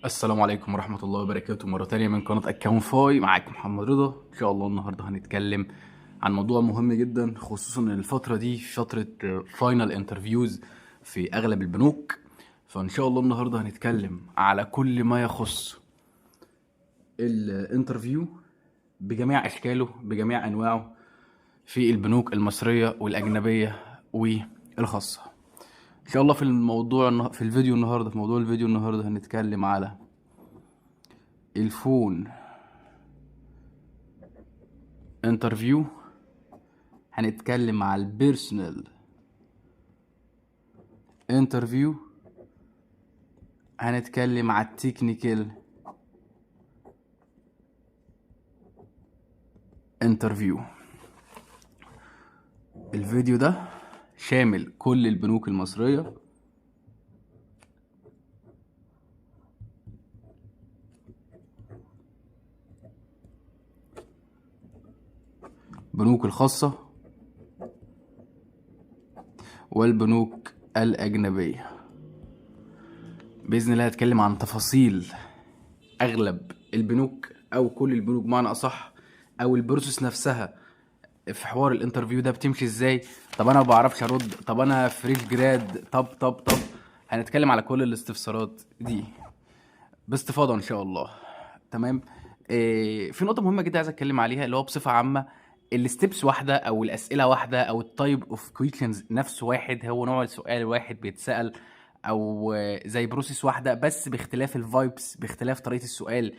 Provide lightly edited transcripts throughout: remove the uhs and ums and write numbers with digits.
السلام عليكم ورحمة الله وبركاته. مرة تانية من قناة أكاونت فاي، معاكم محمد رضا. إن شاء الله النهاردة هنتكلم عن موضوع مهم جدا، خصوصا إن الفترة دي فترة final interviews في أغلب البنوك. فإن شاء الله النهاردة هنتكلم على كل ما يخص ال interview بجميع أشكاله بجميع أنواعه في البنوك المصرية والأجنبية والخاصة. إن شاء الله في الموضوع في الفيديو النهاردة، في موضوع الفيديو النهاردة هنتكلم على ال phone interview، هنتكلم على ال personal interview، هنتكلم على ال technical interview. الفيديو ده شامل كل البنوك المصرية، بنوك الخاصة والبنوك الأجنبية. بإذن الله هتكلم عن تفاصيل أغلب البنوك أو كل البنوك بمعنى أصح، أو ال process نفسها في حوار ال interview ده بتمشي ازاي. طب انا ما بعرفش ارد، طب انا fresh grad، طب هنتكلم على كل الاستفسارات دي باستفاضة ان شاء الله. تمام. في نقطة مهمة جدا عايز اتكلم عليها، اللي هو بصفة عامة ال steps واحدة او الاسئلة واحدة او ال type of questions نفسه واحد، هو نوع السؤال واحد بيتسال او زي process واحدة، بس باختلاف ال vibes، باختلاف طريقه السؤال،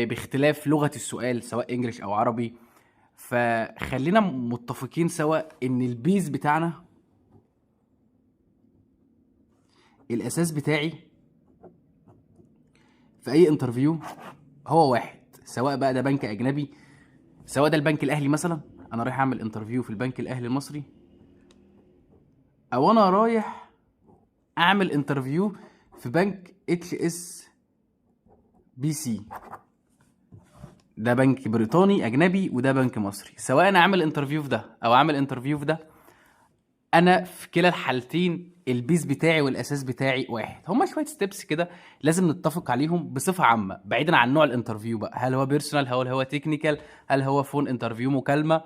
باختلاف لغة السؤال سواء English او عربي. فخلينا متفقين سوا ان ال base بتاعنا، الاساس بتاعي في اي interview هو واحد، سواء بقى ده بنك اجنبي، سواء ده البنك الاهلي مثلا، انا رايح اعمل interview في البنك الاهلي المصري، او انا رايح اعمل interview في بنك HSBC، ده بنك بريطاني اجنبي وده بنك مصري. سواء انا عامل interview في ده او عامل interview في ده، انا في كلا الحالتين ال base بتاعي والاساس بتاعي واحد. هما شوية steps كده لازم نتفق عليهم بصفة عامة، بعيدا عن نوع ال interview بقى، هل هو personal، هل هو technical، هل هو phone interview مكالمة،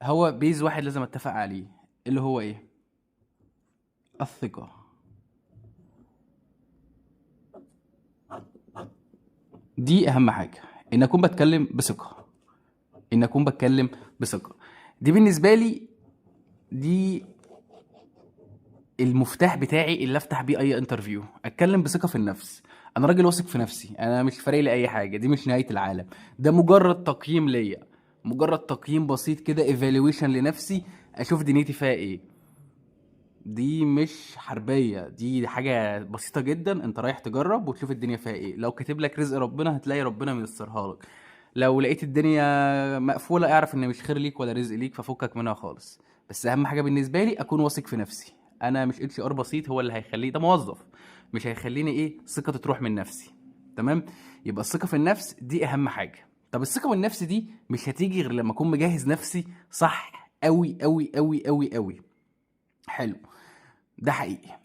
هو base واحد لازم اتفق عليه، اللي هو ايه؟ الثقة. دي اهم حاجة، ان اكون بتكلم بثقة، ان اكون بتكلم بثقة. دي بالنسبة لي دي المفتاح بتاعي اللي افتح بيه اي interview، اتكلم بثقة في النفس. انا راجل واثق في نفسي، انا مش فارق لي اي حاجة، دي مش نهاية العالم، ده مجرد تقييم ليا، مجرد تقييم بسيط كده، evaluation لنفسي، اشوف دنيتي فيها ايه. دي مش حربيه، دي حاجة بسيطة جدا، انت رايح تجرب وتشوف الدنيا فيها ايه. لو كاتب لك رزق ربنا هتلاقي ربنا ميسرها لك، لو لقيت الدنيا مقفولة اعرف ان مش خير ليك ولا رزق ليك، ففكك منها خالص. بس اهم حاجة بالنسبة لي اكون واثق في نفسي، انا مش HR بسيط هو اللي هيخليه، ده موظف، مش هيخليني ايه ثقتي تروح من نفسي. تمام، يبقى الثقة في النفس دي اهم حاجة. طب الثقة بالنفس دي مش هتيجي غير لما اكون مجهز نفسي صح قوي قوي قوي قوي قوي. حلو، ده حقيقي.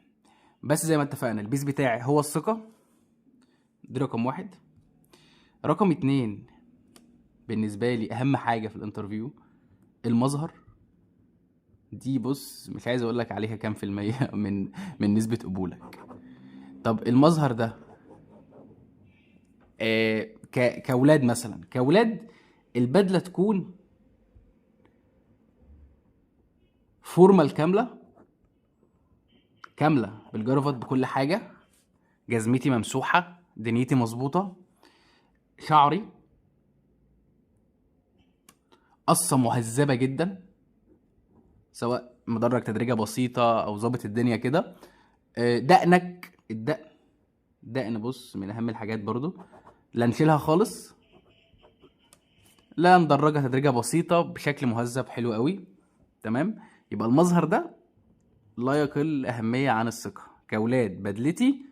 بس زي ما اتفقنا ال base بتاعي هو الثقة، دي رقم واحد. رقم اتنين بالنسبة لي اهم حاجة في ال interview المظهر. دي بص مش عايز اقول لك عليها كام في المية من نسبة قبولك. طب المظهر ده كأولاد مثلا، كأولاد البدلة تكون formal كاملة كاملة بالجرافات بكل حاجة، جزمتي ممسوحة، دنيتي مظبوطة، شعري قصة مهذبة جدا، سواء مدرج تدريجة بسيطة أو ظابط الدنيا كده. دقنك، الدقن، دقن بص من أهم الحاجات برضو، لا نشيلها خالص، لا ندرجها تدريجة بسيطة بشكل مهذب حلو قوي. تمام، يبقى المظهر ده لا يقل أهمية عن الثقة. كأولاد بدلتي،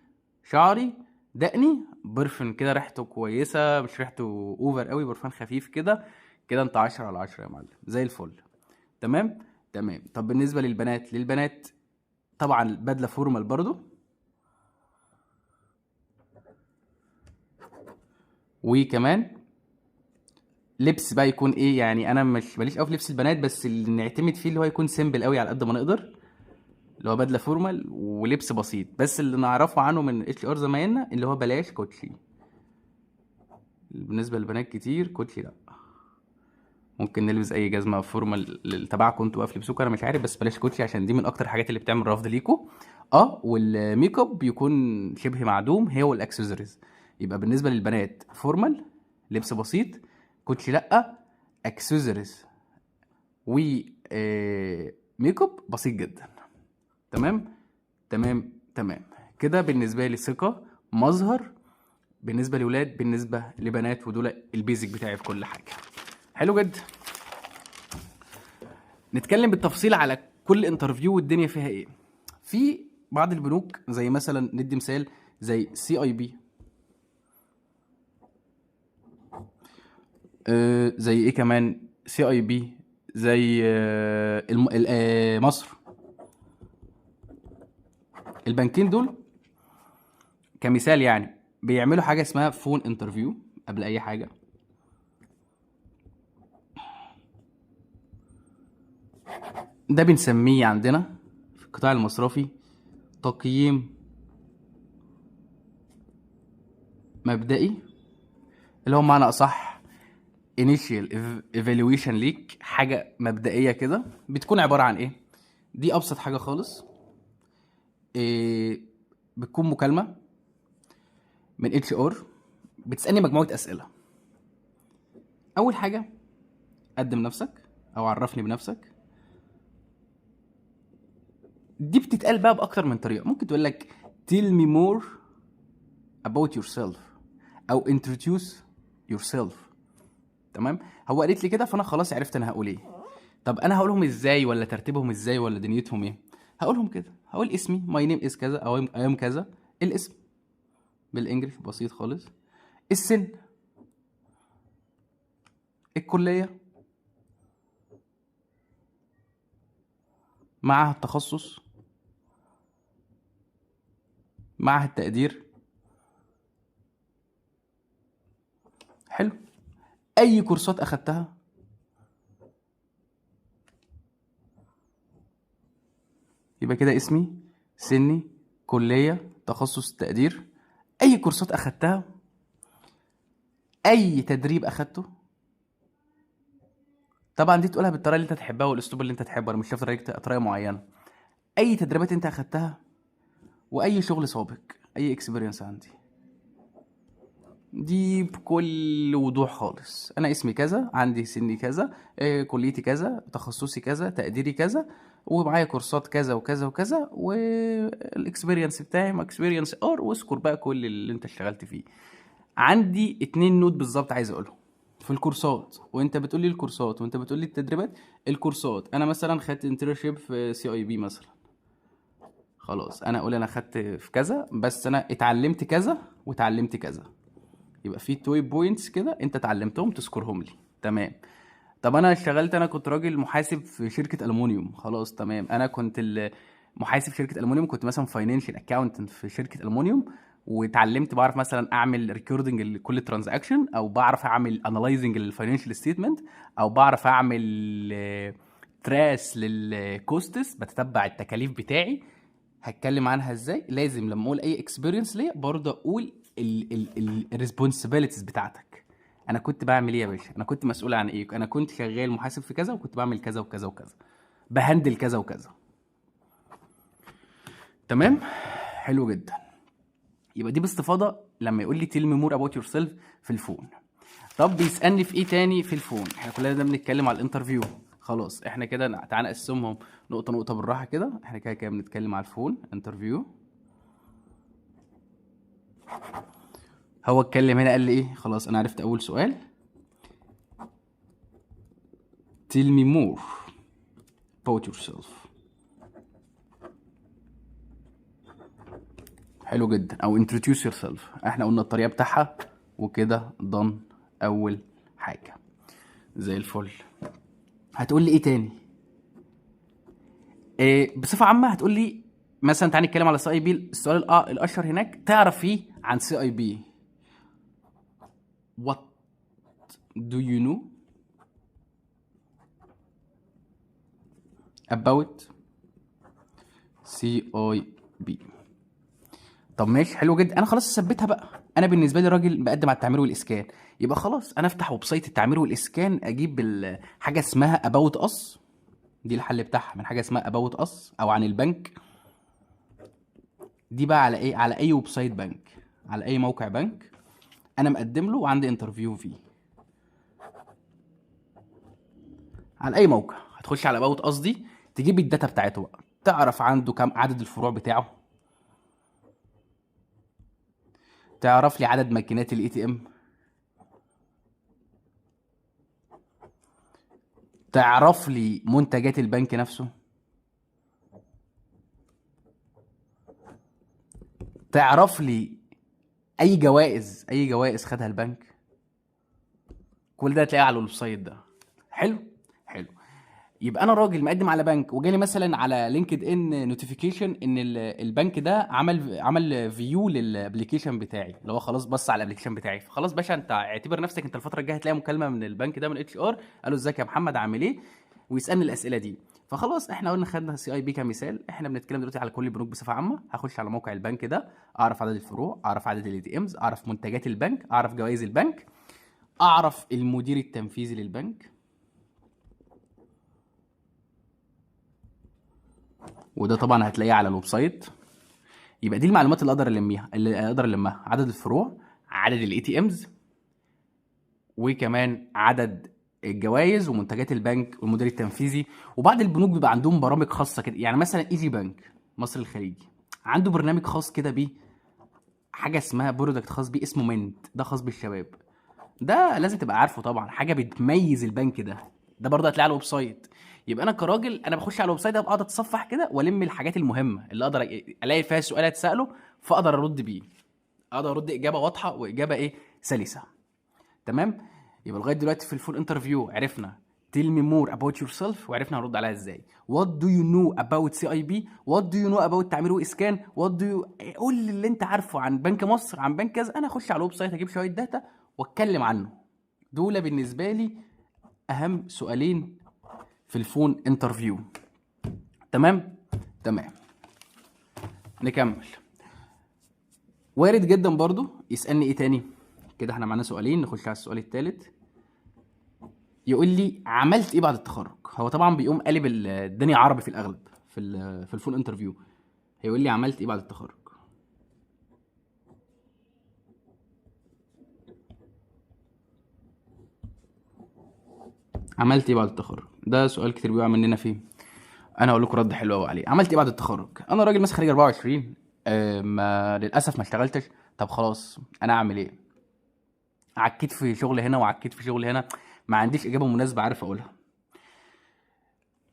شعري، دقني، برفن كده ريحته كويسة، مش ريحته over قوي، برفان خفيف كده كده، انت 10 على 10 يا معلم، زي الفل. تمام تمام. طب بالنسبة للبنات، للبنات طبعا بدلة formal برضو، وكمان لبس بقى يكون ايه، يعني انا مش ماليش قوي في لبس البنات، بس اللي نعتمد فيه اللي هو يكون simple قوي على قد ما نقدر، اللي هو بدله formal ولبس بسيط. بس اللي نعرفه عنه من HR زمايلنا اللي هو بلاش كوتشي. بالنسبة للبنات كتير كوتشي لا، ممكن نلبس اي جزمه formal تبعكم انتوا بقى في لبسكم، انا مش عارف، بس بلاش كوتشي عشان دي من اكتر الحاجات اللي بتعمل رفض ليكوا. والميك اب يكون شبه معدوم، هي والاكسسوارز. يبقى بالنسبة للبنات formal، لبس بسيط، كوتشي لا، اكسسوارز و ميك اب بسيط جدا. تمام تمام تمام كده. بالنسبة لي ثقة، مظهر، بالنسبة لولاد، بالنسبة لبنات، ودول ال basic بتاعي في كل حاجة. حلو جدا. نتكلم بالتفصيل على كل interview والدنيا فيها ايه. في بعض البنوك زي مثلا ندي مثال زي CIB، زي ايه كمان، CIB، زي مصر. البنكين دول كمثال يعني بيعملوا حاجة اسمها phone interview قبل اي حاجة. ده بنسميه عندنا في القطاع المصرفي تقييم مبدئي، اللي هو معنى اصح initial evaluation ليك، حاجة مبدئية كده. بتكون عبارة عن ايه؟ دي ابسط حاجة خالص. بتكون مكالمة من HR بتسالني مجموعة اسئلة. اول حاجة قدم نفسك او عرفني بنفسك. دي بتتقال بقى باكتر من طريقه. ممكن تقول لك tell me more about yourself او introduce yourself. تمام، هو قالت لي كده فانا خلاص عرفت انا هقول ايه. طب انا هقولهم ازاي، ولا ترتيبهم ازاي، ولا دنيتهم ايه؟ هقولهم كده، هقول اسمي my name is كذا او I am كذا، الاسم بال English بسيط خالص، السن، الكلية، معها التخصص، معها التقدير. حلو. اي كورسات اخدتها، يبقى كده اسمي، سني، كلية، تخصص، تقدير، اي كورسات اخدتها، اي تدريب اخدته. طبعا دي تقولها بالطريقة اللي انت تحبها والاسلوب اللي انت تحبه، انا مش شايف طريقه معينة. اي تدريبات انت اخدتها، واي شغل سابق، اي experience عندي. دي بكل وضوح خالص. انا اسمي كذا، عندي سني كذا، كليتي كذا، تخصصي كذا، تقديري كذا، ومعايا كورسات كذا وكذا وكذا، وال experience بتاعي ما experience are، واذكر بقى كل اللي انت اشتغلت فيه. عندي 2 note بالظبط عايز اقولهم في الكورسات، وانت بتقولي الكورسات وانت بتقولي التدريبات. الكورسات انا مثلا خدت internship في CIB مثلا، خلاص انا اقول انا خدت في كذا، بس انا اتعلمت كذا واتعلمت كذا، يبقى في 2 points كده انت اتعلمتهم تذكرهم لي. تمام. طب انا اشتغلت، انا كنت راجل محاسب في شركة المونيوم، خلاص تمام، انا كنت محاسب في شركة المونيوم، كنت مثلا financial accountant في شركة المونيوم، واتعلمت بعرف مثلا اعمل recording لكل transaction، او بعرف اعمل analyzing لل financial statement، او بعرف اعمل trace لل costs، بتتبع التكاليف بتاعي. هتكلم عنها ازاي؟ لازم لما اقول اي experience ليا برضه اقول ال responsibilities بتاعتك. انا كنت بعمل ايه يا باشا؟ انا كنت مسؤول عن ايه؟ انا كنت شغال محاسب في كذا، وكنت بعمل كذا وكذا وكذا، ب handle كذا وكذا. تمام، حلو جدا. يبقى دي باستفاضة لما يقول لي tell me more about yourself في ال phone. طب بيسالني في ايه تاني في ال phone؟ احنا كلنا ده بنتكلم على ال interview، خلاص احنا كده تعالى نقسمهم نقطة نقطة بالراحة كده. احنا كده كده بنتكلم على ال phone interview. هو اتكلم هنا قال لي ايه؟ خلاص انا عرفت اول سؤال، tell me more about yourself. حلو جدا، او introduce yourself. احنا قلنا الطريقة بتاعها وكده done اول حاجة زي الفل. هتقول لي ايه تاني؟ بصفة عامة هتقول لي مثلا تعالى نتكلم على CIB. السؤال الاشهر هناك تعرف ايه عن CIB؟ what do you know about CIB. طب ماشي، حلو جدا، انا خلاص ثبتها بقى. انا بالنسبة لي راجل بقدم على التعمير والاسكان، يبقى خلاص انا افتح website التعمير والاسكان، اجيب حاجة اسمها about us، دي الحل بتاعها من حاجة اسمها about us او عن البنك. دي بقى على ايه؟ على اي website بنك، على اي موقع بنك انا مقدم له وعندي interview فيه. على اي موقع هتخش على about us دي، تجيب ال data بتاعته بقى، تعرف عنده كام عدد الفروع بتاعه، تعرف لي عدد ماكينات ال ATM، تعرف لي منتجات البنك نفسه، تعرف لي اي جوائز خدها البنك. كل ده هتلاقيه على ال website ده. حلو حلو. يبقى انا راجل مقدم على بنك وجالي مثلا على LinkedIn notification ان البنك ده عمل view لل application بتاعي، اللي هو خلاص بص على ال application بتاعي. فخلاص باشا، انت اعتبر نفسك انت الفترة الجاية هتلاقي مكالمة من البنك ده، من HR، قالوا ازيك يا محمد عامل ايه، ويسالني الاسئلة دي. فخلاص احنا قلنا خدنا CIB كمثال، احنا بنتكلم دلوقتي على كل البنوك بصفة عامة. هخش على موقع البنك ده، اعرف عدد الفروع، اعرف عدد ال ATMs، اعرف منتجات البنك، اعرف جوائز البنك، اعرف المدير التنفيذي للبنك، وده طبعا هتلاقيه على ال website. يبقى دي المعلومات اللي اقدر الميها، اللي اقدر المها، عدد الفروع، عدد ال ATMs، وكمان عدد الجوائز ومنتجات البنك والمدير التنفيذي. وبعض البنوك بيبقى عندهم برامج خاصة كده، يعني مثلا EG Bank مصر الخليجي عنده برنامج خاص كده بيه، حاجة اسمها product خاص بيه اسمه Mint، ده خاص بالشباب، ده لازم تبقى عارفه طبعا، حاجة بتميز البنك ده، ده برضه هتلاقيه على ال website. يبقى انا كراجل انا بخش على ال website ده، بقعد اتصفح كده والم الحاجات المهمة اللي اقدر الاقي فيها سؤال اتساله فاقدر ارد بيه، اقدر ارد اجابه واضحة واجابه ايه سلسه. تمام. يبقى لغاية دلوقتي في ال phone interview عرفنا tell me more about yourself، وعرفنا هنرد عليها ازاي. what do you know about CIB، what do you know about تعمير واسكان، what do you، قول لي اللي انت عارفه عن بنك مصر، عن بنك كذا. انا اخش على ال website اجيب شوية data واتكلم عنه. دول بالنسبة لي اهم سؤالين في ال phone interview. تمام تمام. نكمل. وارد جدا برضو يسالني ايه تاني كده، احنا معانا سؤالين، نخش على السؤال التالت. يقول لي عملت ايه بعد التخرج. هو طبعا بيقوم قالب الدنيا عربي في الاغلب في ال phone interview. هيقول لي عملت ايه بعد التخرج. عملت ايه بعد التخرج؟ ده سؤال كتير بيقع مننا فيه. انا هقول لكم رد حلو قوي عليه. عملت ايه بعد التخرج؟ انا راجل مثلا خريج 24، ما للاسف ما اشتغلتش. طب خلاص انا اعمل ايه؟ عكيت في شغل هنا وعكيت في شغل هنا، ما عنديش اجابه مناسبة عارف اقولها.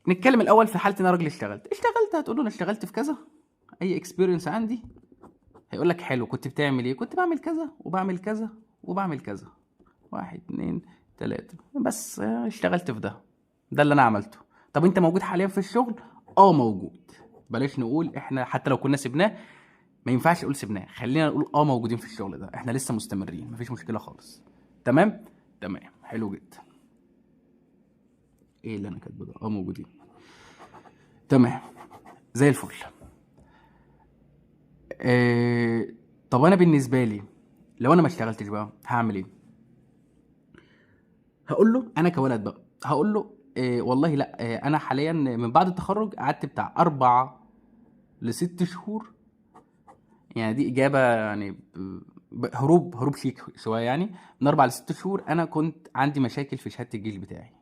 نتكلم الاول في حاله ان انا راجل اشتغلت. اشتغلت هتقول له انا اشتغلت في كذا، اي experience عندي. هيقول لك حلو، كنت بتعمل ايه؟ كنت بعمل كذا وبعمل كذا وبعمل كذا، 1 2 3، بس اشتغلت في ده، ده اللي انا عملته. طب انت موجود حاليا في الشغل؟ موجود. بلاش نقول احنا حتى لو كنا سيبناه، ما ينفعش نقول سيبناه، خلينا نقول موجودين في الشغل ده، احنا لسه مستمرين، مفيش مشكلة خالص. تمام تمام، حلو جدا. ايه اللي انا كاتبه ده؟ موجودين. تمام زي الفل. طب انا بالنسبة لي لو انا ما اشتغلتش بقى هعمل ايه؟ هقول له انا كولد بقى، هقول له والله لا، انا حاليا من بعد التخرج قعدت بتاع 4 ل6 شهور، يعني دي اجابه يعني هروب شيك شوية، يعني من 4 ل6 شهور انا كنت عندي مشاكل في شهادة الجيش بتاعي.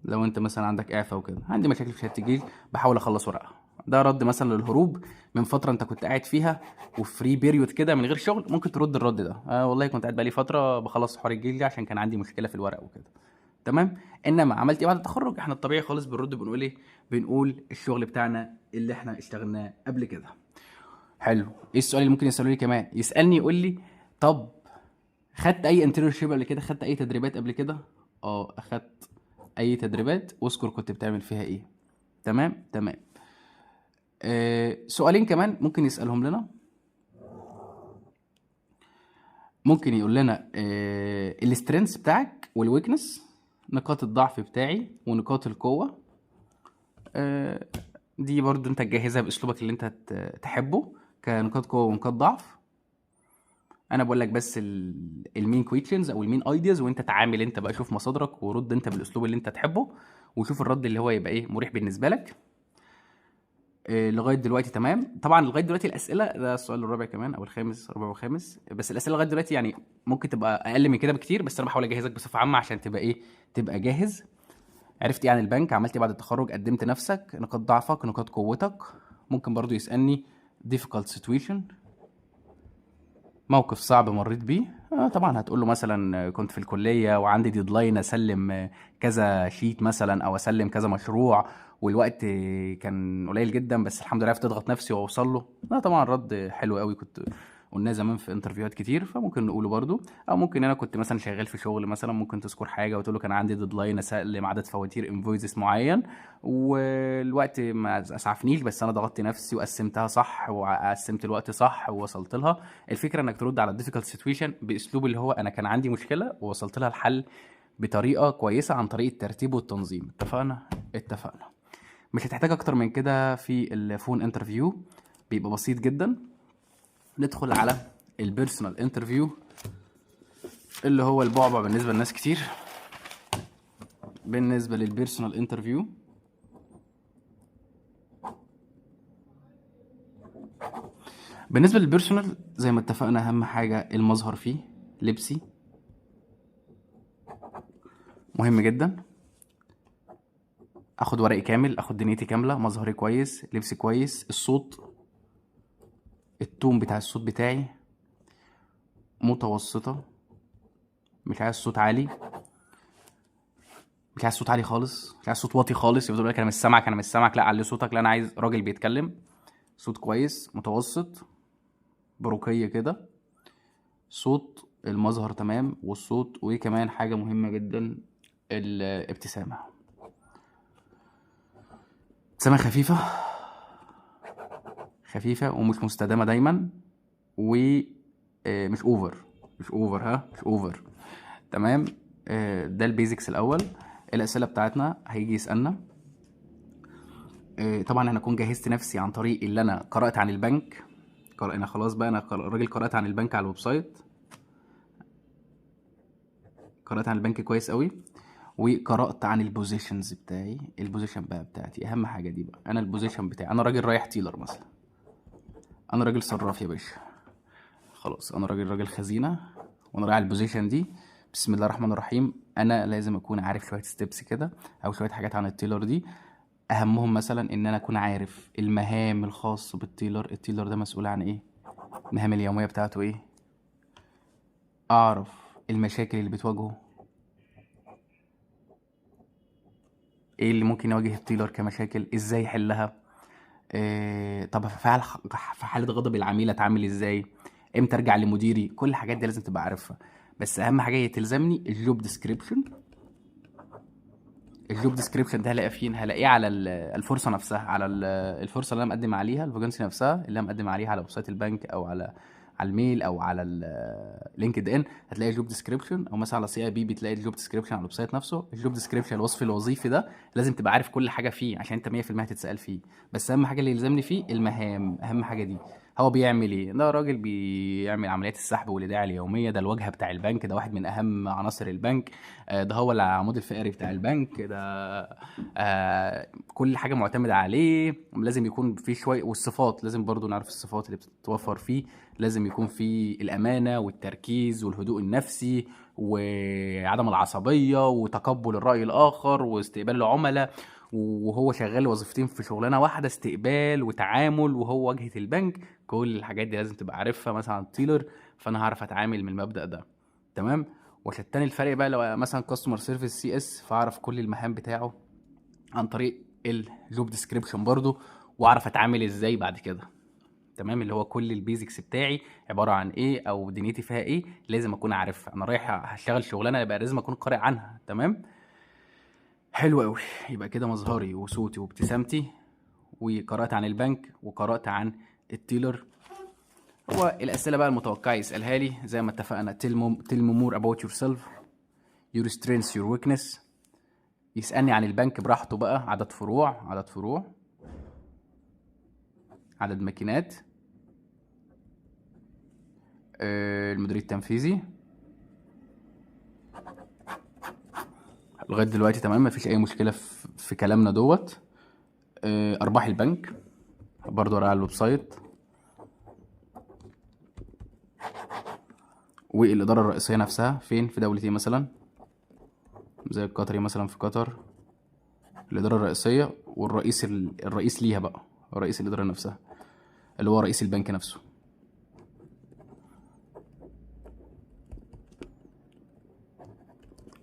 لو انت مثلا عندك اعفاء وكده، عندي مشاكل في شهادة الجيش بحاول اخلص ورقها. ده رد مثلا للهروب من فترة انت كنت قاعد فيها و free period كده من غير شغل، ممكن ترد الرد ده، والله كنت قاعد بقالي فترة بخلص حوار الجيش ده عشان كان عندي مشكلة في الورق وكده. تمام. انما عملت ايه بعد التخرج؟ احنا الطبيعي خالص بنرد بنقول ايه؟ بنقول الشغل بتاعنا اللي احنا اشتغلناه قبل كده. حلو. ايه السؤال اللي ممكن يسالوني لي كمان؟ يسالني يقول لي طب خدت اي internship قبل كده؟ خدت اي تدريبات قبل كده؟ اخدت اي تدريبات، واذكر كنت بتعمل فيها ايه. تمام تمام. سؤالين كمان ممكن يسالهم لنا. ممكن يقول لنا ال strengths بتاعك وال weakness، نقاط الضعف بتاعي ونقاط القوة. دي برضو انت تجهزها باسلوبك اللي انت تحبه كنقاط قوة ونقاط ضعف. انا بقول لك بس ال main questions او ال main ideas، وانت تعامل انت بقى، شوف مصادرك ورد انت بالاسلوب اللي انت تحبه، وشوف الرد اللي هو يبقى ايه مريح بالنسبة لك. لغاية دلوقتي تمام. طبعا لغاية دلوقتي الاسئلة، ده السؤال الرابع كمان او الخامس، رابع وخامس، بس الاسئلة لغاية دلوقتي يعني ممكن تبقى اقل من كده بكتير، بس انا بحاول اجهزك بصفة عامة عشان تبقى ايه، تبقى جاهز. عرفت ايه عن البنك، عملت ايه بعد التخرج، قدمت نفسك، نقاط ضعفك، نقاط قوتك. ممكن برضو يسالني difficult situation، موقف صعب مريت بيه. طبعا هتقول له مثلا كنت في الكلية وعندي deadline اسلم كذا sheet مثلا، او اسلم كذا مشروع، والوقت كان قليل جدا، بس الحمد لله عرفت اضغط نفسي واوصل له. لا طبعا رد حلو قوي، كنت قلناه زمان في interview هات كتير، فممكن نقوله برضو. او ممكن انا كنت مثلا شغال في شغل مثلا، ممكن تذكر حاجة وتقول له كان عندي deadline اسلم عدد فواتير invoices معين، والوقت ما اسعفنيش، بس انا ضغطت نفسي وقسمتها صح وقسمت الوقت صح ووصلت لها. الفكرة انك ترد على ال difficult situation باسلوب اللي هو انا كان عندي مشكلة ووصلت لها الحل بطريقة كويسة عن طريق الترتيب والتنظيم. اتفقنا؟ اتفقنا. مش هتحتاج اكتر من كده في ال phone interview، بيبقى بسيط جدا. ندخل على ال personal interview اللي هو البعبع بالنسبة لناس كتير. بالنسبة لل personal interview، بالنسبة لل personal زي ما اتفقنا اهم حاجة المظهر فيه، لبسي مهم جدا، اخد ورقي كامل، اخد دنيتي كاملة، مظهري كويس، لبسي كويس، الصوت، ال tone بتاع الصوت بتاعي متوسطه، مش عايز صوت عالي، مش عايز صوت عالي خالص، مش عايز صوت واطي خالص، يفضل يقول لك انا مش سامعك، انا مش سامعك، لا علي صوتك، لا انا عايز راجل بيتكلم صوت كويس متوسط برقية كده، صوت المظهر تمام والصوت. وكمان حاجة مهمة جدا، الابتسامة، ابتسامة خفيفة خفيفة ومش مستدامة دايما، ومش over، مش over، ها مش over، تمام. ده ال basics الاول. الاسئلة بتاعتنا هيجي يسالنا، طبعا انا اكون جهزت نفسي عن طريق اللي انا قرات عن البنك، انا خلاص بقى، انا راجل قرات عن البنك على ال website، قرات عن البنك كويس قوي، وقرات عن ال positions بتاعي، ال position بقى بتاعتي اهم حاجة دي بقى، انا ال position بتاعي، انا راجل رايح teller مثلا، انا راجل صراف يا باشا، خلاص انا راجل خزينة، وانا رايح ال position دي. بسم الله الرحمن الرحيم، انا لازم اكون عارف شوية steps كده او شوية حاجات عن ال teller دي. اهمهم مثلا ان انا اكون عارف المهام الخاصة بال teller، ال teller ده مسؤول عن ايه، المهام اليومية بتاعته ايه، اعرف المشاكل اللي بتواجهه، ايه اللي ممكن يواجه ال teller كمشاكل، ازاي يحلها، طب في حالة غضب العميل اتعامل ازاي، امتى ارجع لمديري، كل الحاجات دي لازم تبقى عارفها. بس اهم حاجة هي تلزمني ال job description. ال job description ده هلاقيه فين؟ هلاقيه على الفرصة نفسها، على الفرصة اللي انا مقدم عليها، ال vacancy نفسها اللي انا مقدم عليها على website البنك او على ال mail او على LinkedIn، هتلاقي ال job description، او مثلا على CIB بتلاقي ال job description على ال website نفسه. ال job description الوصف الوظيفي ده لازم تبقى عارف كل حاجة فيه عشان انت 100% هتتسال فيه. بس اهم حاجة اللي يلزمني فيه المهام، اهم حاجة دي هو بيعمل ايه. ده راجل بيعمل عمليات السحب والايداع اليومية، ده الواجهة بتاع البنك، ده واحد من اهم عناصر البنك، ده هو العمود الفقري بتاع البنك، ده كل حاجة معتمدة عليه. لازم يكون في شوية، والصفات لازم برضو نعرف الصفات اللي بتتوفر فيه، لازم يكون في الامانة والتركيز والهدوء النفسي وعدم العصبية وتقبل الراي الاخر واستقبال العملاء، وهو شغال وظيفتين في شغلانة واحدة، استقبال وتعامل، وهو واجهه البنك. كل الحاجات دي لازم تبقى عارفها مثلا عن ال teller، فانا هعرف اتعامل من المبدا ده، تمام. وشتان الفرق بقى لو مثلا customer service CS، فاعرف كل المهام بتاعه عن طريق ال job description برضو، واعرف اتعامل ازاي بعد كده، تمام. اللي هو كل ال basics بتاعي عبارة عن ايه او دنيتي فيها ايه، لازم اكون عارفها. انا رايح هشتغل شغلانة يبقى لازم اكون قارئ عنها، تمام. حلو قوي. يبقى كده مظهري وصوتي وابتسامتي، وقرات عن البنك، وقرات عن ال teller. هو الاسئلة بقى المتوقعة يسالها لي زي ما اتفقنا، tell me more about yourself، your strengths، your weakness. يسالني عن البنك براحته بقى، عدد فروع، عدد فروع، عدد ماكينات، المدير التنفيذي. لغاية دلوقتي تمام، مفيش اي مشكلة في كلامنا دوت. ارباح البنك برضو على ال website، والادارة الرئيسية نفسها فين، في دولة ايه مثلا، زي القطري مثلا في قطر، الادارة الرئيسية والرئيس الرئيس ليها بقى، رئيس الادارة نفسها اللي هو رئيس البنك نفسه.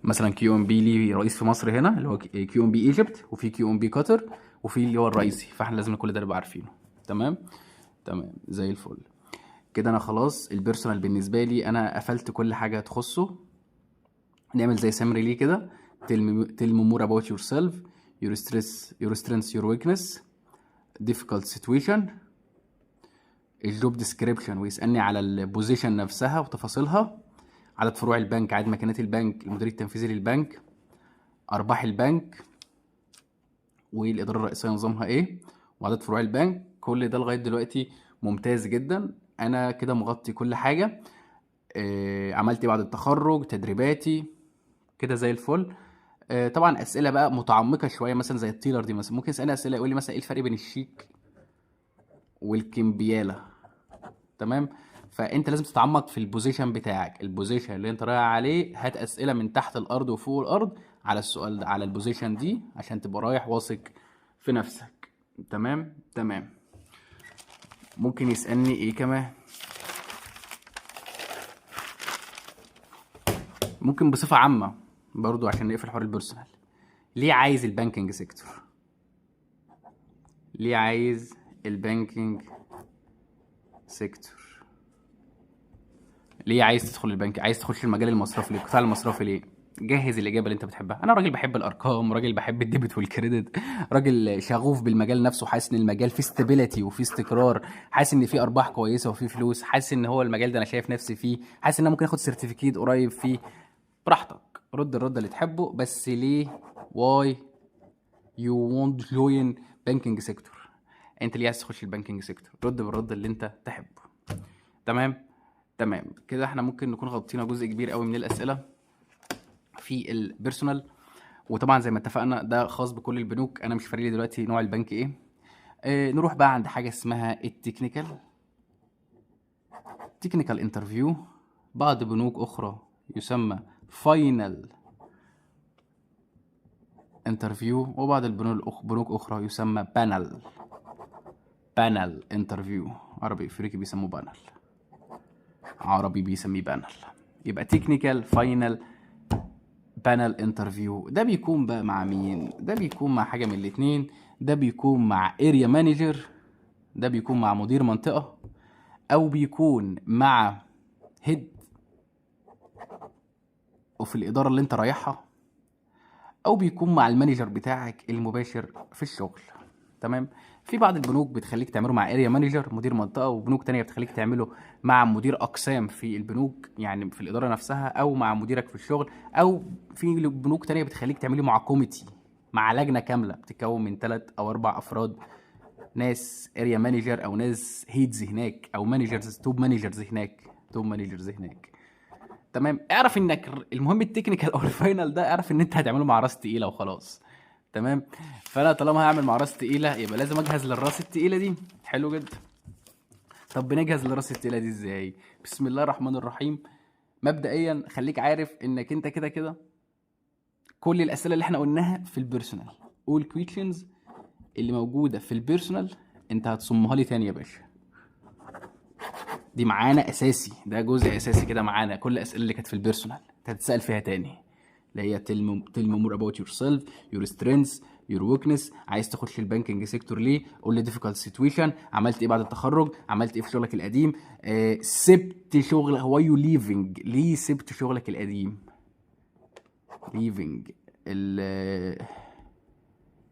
مثلا QNB ليه رئيس في مصر هنا اللي هو QNB Egypt، وفي QNB قطر، وفي اللي هو الرئيسي، فاحنا لازم كل ده نبقى عارفينه. تمام تمام زي الفل كده. انا خلاص ال personal بالنسبة لي انا قفلت كل حاجة تخصه. نعمل زي سمري ليه كده، tell me more about yourself، your stress، your strengths، your weakness، difficult situation، ال job description، ويسالني على ال position نفسها وتفاصيلها، عدد فروع البنك، عدد ماكينات البنك، المدير التنفيذي للبنك، ارباح البنك، والادارة الرئيسية نظامها ايه، وعدد فروع البنك. كل ده لغاية دلوقتي ممتاز جدا. انا كده مغطي كل حاجة. عملت ايه بعد التخرج، تدريباتي كده زي الفل. طبعا اسئلة بقى متعمقه شوية، مثلا زي ال teller دي مثلا، ممكن يسالني اسئلة يقول لي مثلا ايه الفرق بين الشيك والكمبياله. تمام، فانت لازم تتعمق في ال position بتاعك، ال position اللي انت رايح عليه. هات اسئلة من تحت الارض وفوق الارض على السؤال ده، على ال position دي، عشان تبقى رايح واثق في نفسك. تمام تمام. ممكن يسالني ايه كمان؟ ممكن بصفة عامة برضو عشان نقفل حوار ال personal، ليه عايز ال banking sector؟ ليه عايز ال banking sector؟ ليه عايز تدخل البنك؟ عايز تخش المجال المصرفي ليه؟ القطاع المصرفي ليه؟ جهز الاجابة اللي انت بتحبها. انا راجل بحب الارقام، راجل بحب ال debit وال credit، راجل شغوف بالمجال نفسه، حاسس ان المجال فيه stability وفيه استقرار، حاسس ان فيه ارباح كويسة وفيه فلوس، حاسس ان هو المجال ده انا شايف نفسي فيه، حاسس ان انا ممكن اخد certificate قريب فيه. براحتك، رد الرد اللي تحبه، بس ليه؟ why you want join banking sector؟ انت ليه عايز تخش ال banking sector؟ رد بالرد اللي انت تحبه. تمام تمام كده احنا ممكن نكون غطينا جزء كبير قوي من الاسئلة في ال personal. وطبعا زي ما اتفقنا ده خاص بكل البنوك، انا مش فارق لي دلوقتي نوع البنك ايه. نروح بقى عند حاجة اسمها ال technical، technical interview. بعض بنوك اخرى يسمى final interview، وبعض البنوك بنوك اخرى يسمى panel، panel interview. عربي افريقي بيسموه panel، عربي بيسميه panel. يبقى technical، final، panel interview. ده بيكون بقى مع مين؟ ده بيكون مع حاجة من الاتنين. ده بيكون مع area manager، ده بيكون مع مدير منطقة، او بيكون مع head وفي الادارة اللي انت رايحها، او بيكون مع ال manager بتاعك المباشر في الشغل. تمام. في بعض البنوك بتخليك تعمله مع area manager مدير منطقة، وبنوك تانية بتخليك تعمله مع مدير اقسام في البنوك، يعني في الادارة نفسها، او مع مديرك في الشغل، او في بنوك تانية بتخليك تعمله مع committee، مع لجنة كاملة بتتكون من 3 او 4 افراد، ناس area manager او ناس heads هناك، او managers، top managers هناك، top managers هناك. تمام. اعرف انك المهم ال technical او ال final ده، اعرف ان انت هتعمله مع راس تقيلة وخلاص. تمام. فانا طالما هعمل مع راس تقيلة يبقى لازم اجهز للراس التقيله دي. حلو جدا. طب بنجهز للراس التقيله دي ازاي؟ بسم الله الرحمن الرحيم. مبدئيا خليك عارف انك انت كده كده كل الاسئلة اللي احنا قلناها في ال personal، all questions اللي موجودة في ال personal انت هتصمها لي تاني يا باشا. دي معانا اساسي، ده جزء اساسي كده معانا. كل الاسئلة اللي كانت في ال personal انت هتتسال فيها تاني، اللي هي tell me more about yourself، your strengths، your weakness. عايز تخش ال banking sector ليه؟ قول لي difficult situation، عملت ايه بعد التخرج، عملت ايه في شغلك القديم، سبت شغل، why you leaving، ليه سبت شغلك القديم، leaving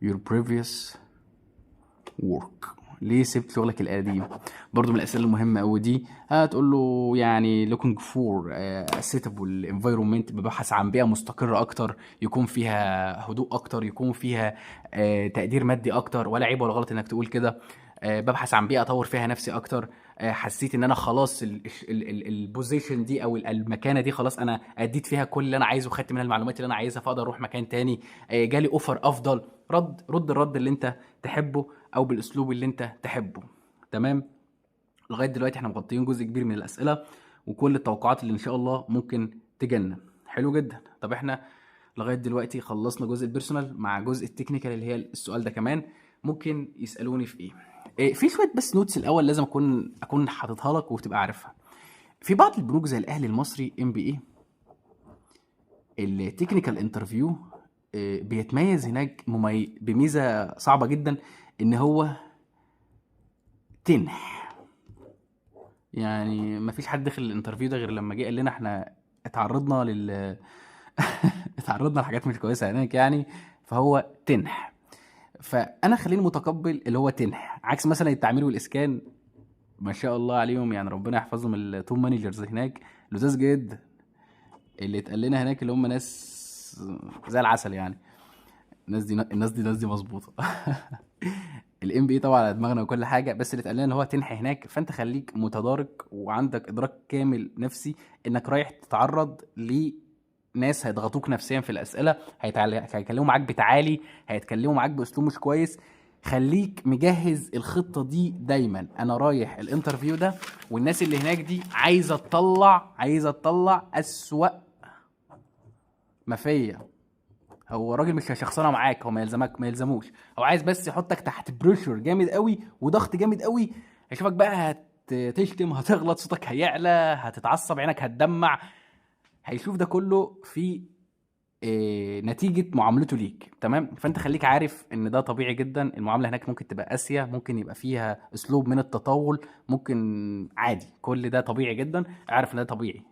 your previous work، ليه سبت شغلك القديم؟ برضو من الاسئلة المهمة قوي دي. هتقول له يعني looking for a suitable environment، ببحث عن بيئة مستقره اكتر، يكون فيها هدوء اكتر، يكون فيها تقدير مادي اكتر، ولا عيب ولا غلط انك تقول كده. ببحث عن بيئة اطور فيها نفسي اكتر. حسيت ان انا خلاص ال position دي او المكانة دي خلاص انا اديت فيها كل اللي انا عايزه وخدت منها المعلومات اللي انا عايزها، فاقدر اروح مكان تاني. جالي offer افضل. رد الرد اللي انت تحبه او بالاسلوب اللي انت تحبه. تمام، لغاية دلوقتي احنا مغطيين جزء كبير من الاسئلة وكل التوقعات اللي ان شاء الله ممكن تجيلنا. حلو جدا. طب احنا لغاية دلوقتي خلصنا جزء ال personal مع جزء ال technical اللي هي السؤال ده كمان ممكن يسالوني في ايه. في شوية بس notes الاول لازم اكون حاططها لك وتبقى عارفها. في بعض البنوك زي الاهلي المصري NBE، ال technical interview بيتميز هناك بميزه صعبة جدا ان هو تنح. يعني ما فيش حد دخل ال interview ده غير لما جه قال لنا احنا اتعرضنا لحاجات مش كويسة هناك يعني، فهو تنح. فانا خليني متقبل اللي هو تنح، عكس مثلا التعمير والاسكان ما شاء الله عليهم، يعني ربنا يحفظهم ال top managers هناك لذاذ جدا. اللي اتقال لنا هناك اللي هم ناس زي العسل يعني، الناس دي مظبوطة. ال NBE طبعا على دماغنا وكل حاجه، بس اللي اتقال لنا ان هو تنحي هناك. فانت خليك متدارك وعندك ادراك كامل نفسي انك رايح تتعرض لناس هيضغطوك نفسيا في الاسئله، هيتكلموا معاك بتعالي، هيتكلموا معاك باسلوب مش كويس. خليك مجهز الخطة دي دايما. انا رايح ال interview ده والناس اللي هناك دي عايزه تطلع اسوأ ما فيا. هو الراجل مش هيشخصنها معاك، هو ما يلزمك ما يلزموش، هو عايز بس يحطك تحت pressure جامد قوي وضغط جامد قوي. هيشوفك بقى هتشتم، هتغلط، صوتك هيعلى، هتتعصب، عينك هتدمع. هيشوف ده كله في نتيجة معاملته ليك. تمام، فانت خليك عارف ان ده طبيعي جدا. المعاملة هناك ممكن تبقى قاسية، ممكن يبقى فيها اسلوب من التطاول، ممكن عادي، كل ده طبيعي جدا. اعرف ان ده طبيعي،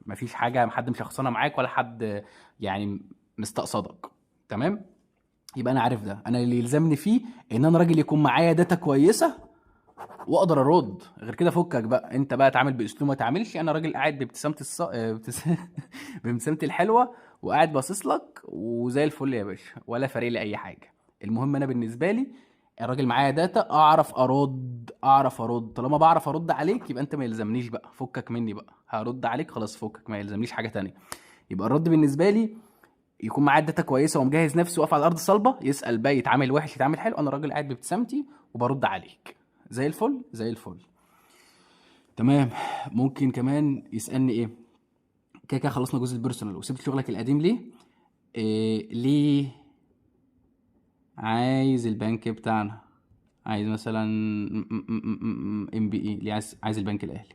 مفيش حاجة، حد مشخصنها معاك ولا حد يعني مستقصدك. تمام، يبقى انا عارف ده. انا اللي يلزمني فيه ان انا راجل يكون معايا data كويسة واقدر ارد. غير كده فكك بقى، انت بقى تعامل باسلوب ما تعاملش. انا راجل قاعد بابتسامة الص... آه، بابتسامتي الحلوة وقاعد باصص لك وزي الفل يا باشا، ولا فارق لي اي حاجة. المهم انا بالنسبة لي الراجل معايا data، اعرف ارد، اعرف ارد. طالما بعرف ارد عليك يبقى انت ما يلزمنيش بقى، فكك مني بقى، هرد عليك خلاص، فكك، ما يلزمنيش حاجة تانية. يبقى الرد بالنسبة لي يكون معايا data كويسة ومجهز نفسي واقف على الارض صلبه. يسال بقى، يتعامل وحش يتعامل حلو، انا راجل قاعد بابتسامتي وبرد عليك زي الفل زي الفل. تمام. ممكن كمان يسالني ايه؟ كده كده خلصنا جزء ال personal. وسبت شغلك القديم ليه؟ إيه ليه عايز البنك بتاعنا؟ عايز مثلا NBE ليه؟ عايز البنك الاهلي.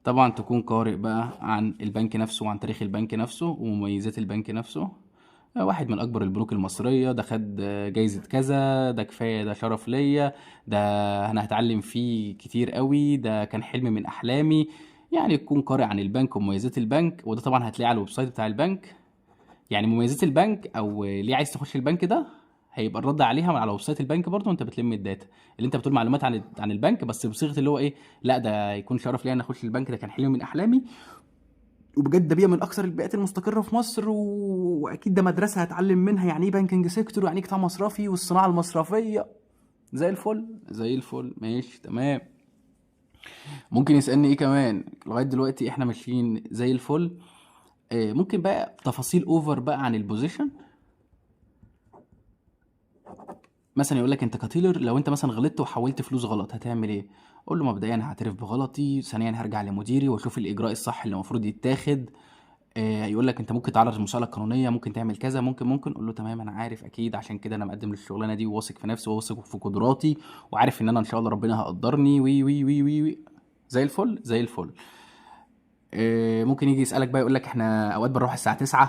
طبعا تكون قارئ بقى عن البنك نفسه وعن تاريخ البنك نفسه ومميزات البنك نفسه. واحد من اكبر البنوك المصريه، ده خد جايزة كذا، ده كفايه، ده شرف ليا، ده انا هتعلم فيه كتير قوي، ده كان حلم من احلامي. يعني تكون قارئ عن البنك ومميزات البنك، وده طبعا هتلاقيه على ال website بتاع البنك. يعني مميزات البنك او ليه عايز تخش البنك ده، هيبقى الرد عليها من على website البنك برضو. انت بتلم ال data اللي انت بتقول معلومات عن البنك، بس بصيغة اللي هو ايه، لا ده يكون شرف ليا ان اخش البنك، ده كان حلم من احلامي، وبجد ده بيئة من اكثر البيئات المستقره في مصر، واكيد ده مدرسه هتعلم منها يعني ايه banking sector، ويعني ايه قطاع مصرفي والصناعة المصرفيه. زي الفل زي الفل، ماشي تمام. ممكن يسالني ايه كمان؟ لغاية دلوقتي احنا ماشيين زي الفل. ممكن بقى تفاصيل over بقى عن ال position. مثلا يقول لك انت ك teller لو انت مثلا غلطت وحولت فلوس غلط هتعمل ايه؟ قول له مبدئيا هعترف بغلطي، ثانيا هرجع لمديري واشوف الاجراء الصح اللي المفروض يتاخد. يقول لك انت ممكن تعرض للمساءله القانونيه، ممكن تعمل كذا، ممكن. قول له تمام انا عارف اكيد، عشان كده انا مقدم للشغلانه دي وواثق في نفسي وواثق في قدراتي وعارف ان انا ان شاء الله ربنا هيقدرني وي وي وي وي وي. زي الفل زي الفل. ممكن يجي يسالك بقى يقول لك احنا اوقات بنروح الساعة 9،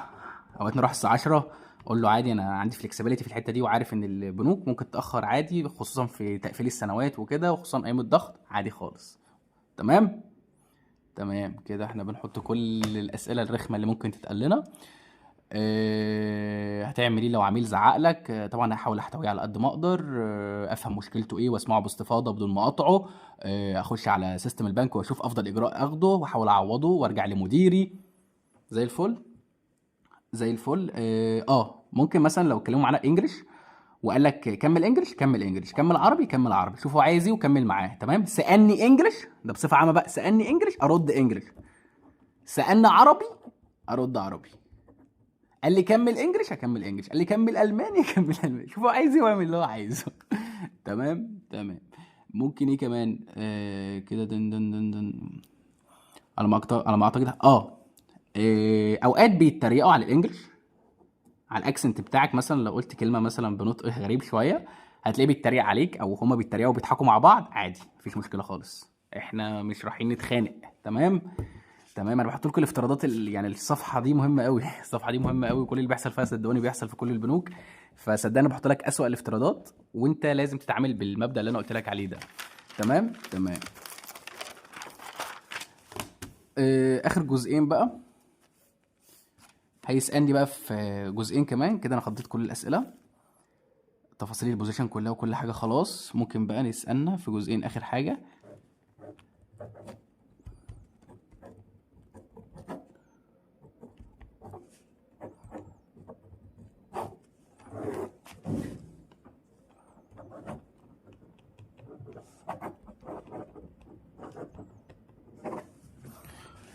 اوقات نروح الساعة 10. اقول له عادي انا عندي flexibility في الحتة دي، وعارف ان البنوك ممكن تتاخر عادي، خصوصا في تقفيل السنوات وكده، وخصوصا ايام الضغط، عادي خالص. تمام تمام كده احنا بنحط كل الاسئلة الرخمه اللي ممكن تتقال لنا. هتعمل ايه لو عميل زعق لك؟ طبعا هحاول احتويه على قد ما اقدر، افهم مشكلته ايه واسمعه باستفاضة بدون ما اقاطعه، اخش على system البنك واشوف افضل اجراء اخده واحاول اعوضه وارجع لمديري. زي الفل زي الفل. ممكن مثلا لو اتكلموا معانا English وقال لك كمل English كمل English، كمل عربي كمل عربي، شوف هو عايز ايه وكمل معاه. تمام. سالني English، ده بصفة عامة بقى، سالني English ارد English، سالني عربي ارد عربي، قال لي كمل English اكمل English، قال لي كمل الماني اكمل الماني، شوف هو عايز ايه واعمل اللي هو عايزه. تمام تمام. ممكن ايه كمان؟ كده دن دن دن دن. على ما اعتقد اوقات بيتريقوا على ال English، على ال accent بتاعك. مثلا لو قلت كلمة مثلا بنطق غريب شوية هتلاقيه بيتريق عليك، او هما بيتريقوا وبيضحكوا مع بعض، عادي مفيش مشكلة خالص، احنا مش رايحين نتخانق. تمام تمام. انا بحط لكم الافتراضات يعني الصفحة دي مهمة قوي. الصفحة دي مهمة قوي، وكل اللي بيحصل فيها صدقوني بيحصل في كل البنوك، فصدقني بحط لك اسوأ الافتراضات، وانت لازم تتعامل بالمبدأ اللي انا قلت لك عليه ده. تمام تمام. اخر جزئين بقى هيسألني بقى في جزئين كمان كده. انا خضيت كل الاسئلة، تفاصيل ال position كلها وكل حاجة خلاص. ممكن بقى نسألنا في جزئين اخر حاجة.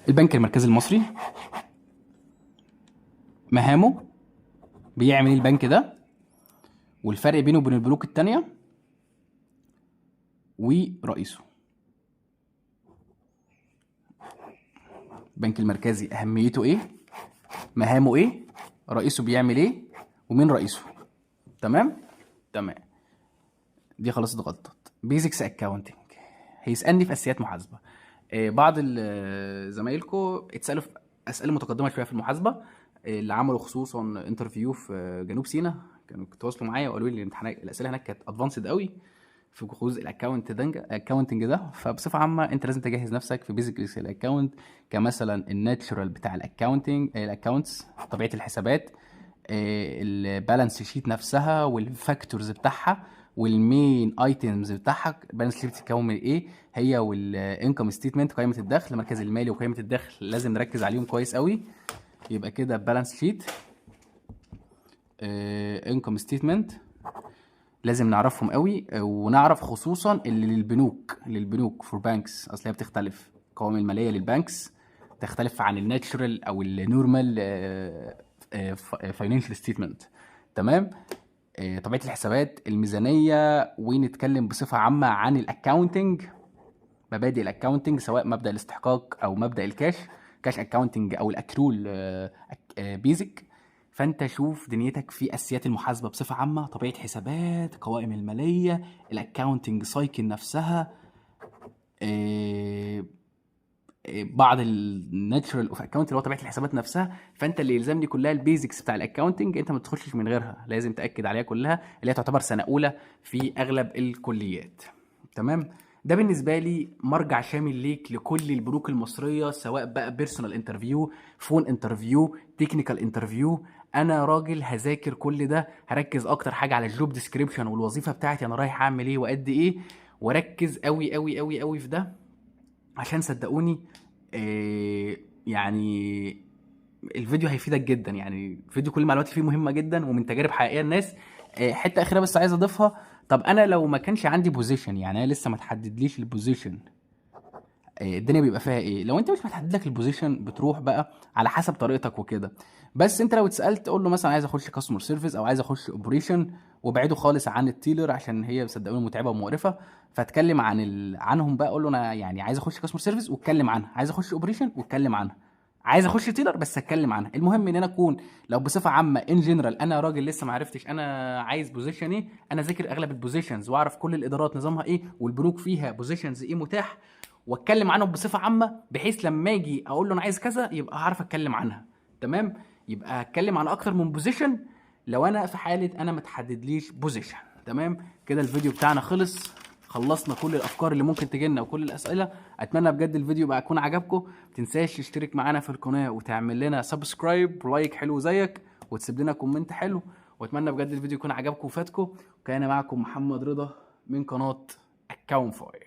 البنك المركزي المصري مهامه، بيعمل ايه البنك ده، والفرق بينه وبين البنوك التانية، ورئيسه. البنك المركزي اهميته ايه، مهامه ايه، رئيسه بيعمل ايه، ومين رئيسه. تمام تمام. دي خلاص اتغطت. basics accounting هيسالني في اساسيات محاسبه. بعض زمايلكم اتسالوا في اسئلة متقدمة شوية في المحاسبة، اللي عملوا خصوصا interview في جنوب سيناء كانوا تواصلوا معايا وقالوا لي الامتحانات الاسئلة هناك كانت advanced قوي في جزء ال accounting ده. فبصفه عامة انت لازم تجهز نفسك في basics ال account، كمثلا ال natural بتاع ال accounting، ال accounts، طبيعة الحسابات، ال balance sheet نفسها وال factors بتاعها وال main items بتاعها. ال balance sheet بتتكون من ايه هي، وال income statement قائمة الدخل، المركز المالي وقائمة الدخل لازم نركز عليهم كويس قوي. يبقى كده balance sheet، income statement لازم نعرفهم قوي، ونعرف خصوصا اللي للبنوك for banks، اصل هي بتختلف. القوائم المالية لل banks تختلف عن ال natural او ال normal financial statement. تمام. طبيعة الحسابات، الميزانية، ونتكلم بصفة عامة عن ال accounting، مبادئ ال accounting سواء مبدا الاستحقاق او مبدا ال cash، cash accounting او ال accrual basic. فانت شوف دنيتك في اساسيات المحاسبة بصفة عامة، طبيعة حسابات، قوائم المالية، ال accounting cycle نفسها، بعض ال natural of account اللي هو طبيعة الحسابات نفسها. فانت اللي يلزمني كلها ال basics بتاع ال accounting، انت ما تخشش من غيرها، لازم تاكد عليها كلها، اللي هي تعتبر سنة اولى في اغلب الكليات. تمام. ده بالنسبة لي مرجع شامل ليك لكل البنوك المصرية، سواء بقى personal interview، phone interview، technical interview. انا راجل هذاكر كل ده، هركز اكتر حاجة على ال job description والوظيفة بتاعتي، انا رايح اعمل ايه وقد ايه، واركز قوي قوي قوي قوي في ده، عشان صدقوني الفيديو هيفيدك جدا. الفيديو كل المعلومات فيه مهمة جدا ومن تجارب حقيقية الناس. حتة اخيرة بس عايز اضيفها، طب انا لو ما كانش عندي position، يعني انا لسه ما تحددليش ال position، الدنيا بيبقى فيها ايه؟ لو انت مش متحدد لك ال position بتروح بقى على حسب طريقتك وكده. بس انت لو اتسالت قول له مثلا عايز اخش customer service او عايز اخش operation، وابعده خالص عن ال teller عشان هي صدقوني متعبة ومقرفه. فاتكلم عنهم بقى، قول له انا عايز اخش customer service واتكلم عنها، عايز اخش operation واتكلم عنها، عايز اخش teller بس اتكلم عنها. المهم ان انا اكون لو بصفة عامة in general انا راجل لسه ما عرفتش انا عايز position ايه، انا ذاكر اغلب ال positions واعرف كل الادارات نظامها ايه والبنوك فيها positions ايه متاح، واتكلم عنهم بصفة عامة، بحيث لما اجي اقول له انا عايز كذا يبقى هعرف اتكلم عنها. تمام. يبقى هتكلم عن اكتر من position لو انا في حاله انا ما تحددليش position. تمام كده الفيديو بتاعنا خلص، خلصنا كل الافكار اللي ممكن تجيلنا وكل الاسئلة. اتمنى بجد الفيديو بقى يكون عجبكم. ما تنساش تشترك معانا في القناة وتعمل لنا subscribe و like حلو زيك، وتسيب لنا comment حلو. واتمنى بجد الفيديو يكون عجبكم وفاتكم. وكان معكم محمد رضا من قناة اكاونتفاي.